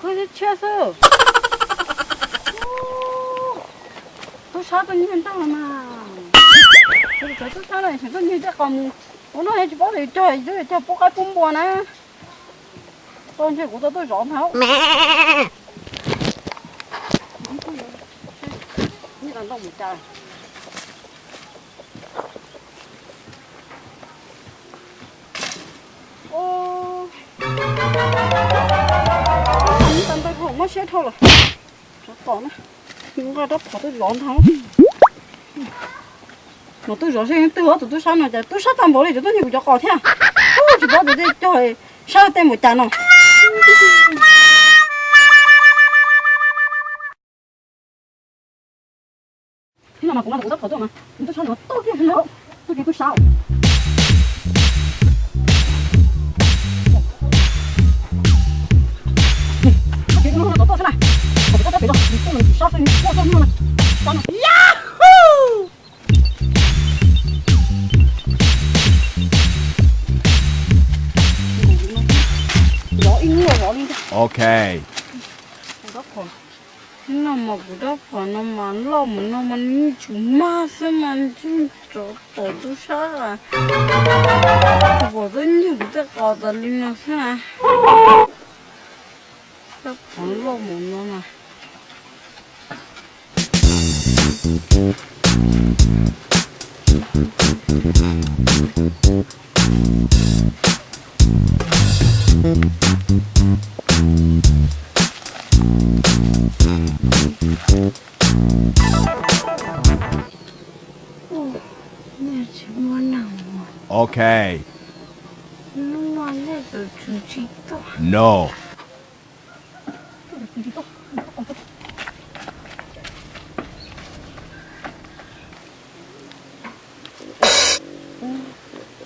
Tshiab xwb. Tub sab tuaj nyiag nroj los mas. Tub sab no tseem tuaj nyiag tej qos mus ua noj, tsis paub tias cog cog pub qaib pub npua na. Tau ntshe kuv tau tuaj zov ntag. Nyiag tau ntau mus cas. Ntawd tau muab siab dhau lawm. Tsov tom na, nqa rab phom tuaj zov ntag. Mas tuaj zov seb twg ob tug tub sab no, cas tub sab tag npaum li, cov tuaj nyiag kuv cov qos thiab. Tsis paub tias tej cog sab tej npaum cas no. Hnub no mas kuv nqa kuv rab phom tuaj mas nws tuaj sab nrov toj kiag no, toj kiag tub sab. Toj kiag tub no tov toj xwb na, kom kuv rab pem rau nws tuaj nws sab xwb, nws tuaj toj hnub no na. Sab no. Yahoo! Zov ib hnub zov li ntag. Ok. Kuv rab phom, hnub no mas kuv rab phom no mas loj mus no mas nws tsum mag xwb mas ntshe tsov tom tub sab. Kuv pom tub nyiag kuv tej qos tas li no xwb na. Rab phom loj mus no mas. Nej tsis muaj neeg ua. Ok. Hnub no nej tus tswv tsis tuaj. No.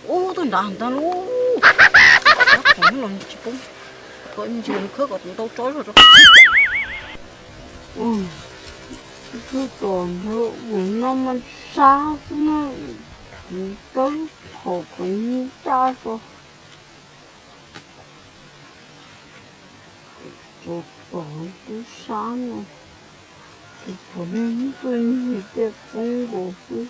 Ub, tuaj nrad ntag lauj. Rab phom los tsis poob, kom ntsis khawb kom ntau tsob zog rau. Ub, tuaj tom ntawd ua no mas sab xwb na, kuv rab phom kom ntsaj tso. Tsov tom tub sab no, tus pom neeg tuaj nyiag tej qoob nkaus xwb.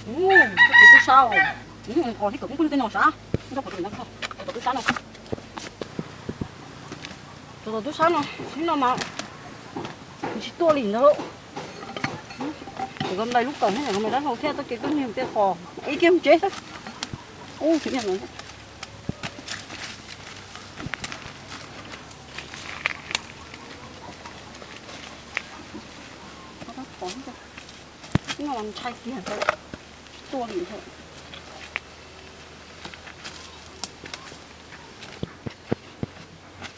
Tus tub sab, qhov thiab kom kuv pub tej no sav, tom tub sab no, tom tub sab no, no mas tsis tuaj li ntawd. Kom ntais lub kawm thiab kom ntais dab hlau thiab txoj kev tuaj niag tej qos ib kiag mus tsev xwb. Ub, no ntshai kiag, tsis tuaj li.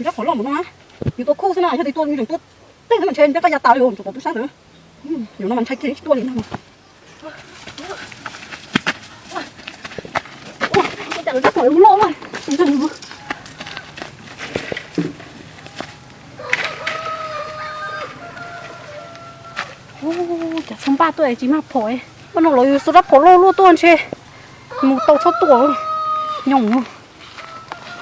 Rab qhov loj mus no, yus tua khuj xwb na, yog tias tua tseem tua tej xwb mas ntshe rab qab ya tas li, tus qos tub sab ntawd. Yus no mas ntshai kiag tsis tuaj li no. Cas lawv rab qhov loj loj. Cas txhob npaj tuaj tsis mag phom, ua no los yus xuas rab phom loj luaj tuaj ntshe mus tau txhob tuaj. Nyob